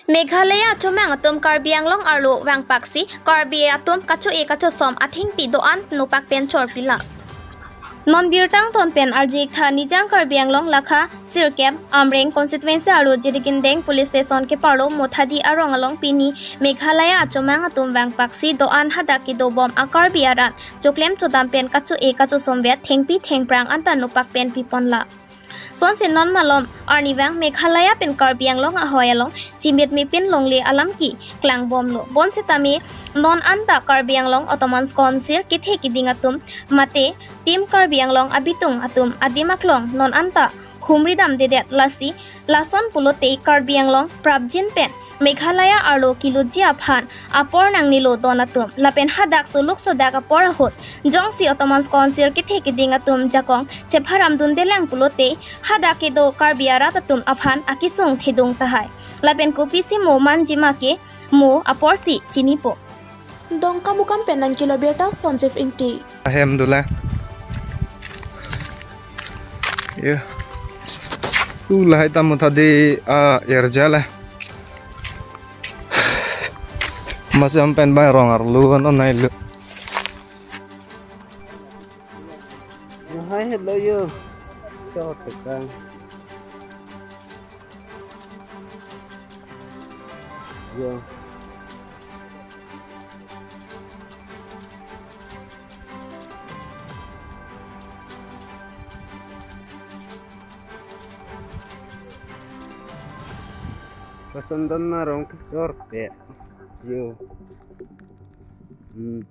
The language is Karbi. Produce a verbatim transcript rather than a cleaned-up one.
Meghalaya achomang atum Karbi Anglong arlo vangpaksi Karbi atum kacho-e kachosom athengpi do-an nopak pen chorpila. Non birta angton pen arju iktha Nijang Karbi Anglong lakha sirkep Amreng constituency arlo Jirikindeng police station keparlo Mothadi arong along pini Meghalaya achomang atum vangpaksi do-an hadak kedobom a Karbi arat choklem chodam pen kacho-e kachosom vet thengpi thengphrang anta nopak pen piponla. Sonsi non malom arnivang Meghalaya pen Karbi Anglong ahoi along chimit mipin longle alam keklang bomlo. Bonsitame non anta Karbi Anglong Autonomous Council kethe keding atum mate Team Karbi Anglong abitung atum adim aklong non anta humri damdedet, lasi lason pulote Karbi Anglong prapjin pen Meghalaya arlo kiluji aphan apor nangnelo don atum. Lapen hadak suluk sodak apor ahut jongsi Autonomous Council kethe keding atum jakong chepharam dundelang pulote hadak kedo Karbi arat atum aphan akesung thedung tahai. Lapen kopisi mo manji ma ke mo aporsi chinipo. Dongkamukam pen nangkelo birta Sanjeev Ingti. Ahem dula. Yo. Tu lahai ta Mothadi a erja la. Masih ampen bai rong arlo non nai lo. Lahai het lo yo. Cho tekang. Yo. Pasandon ma rong kechor pe. Yo. Hmm.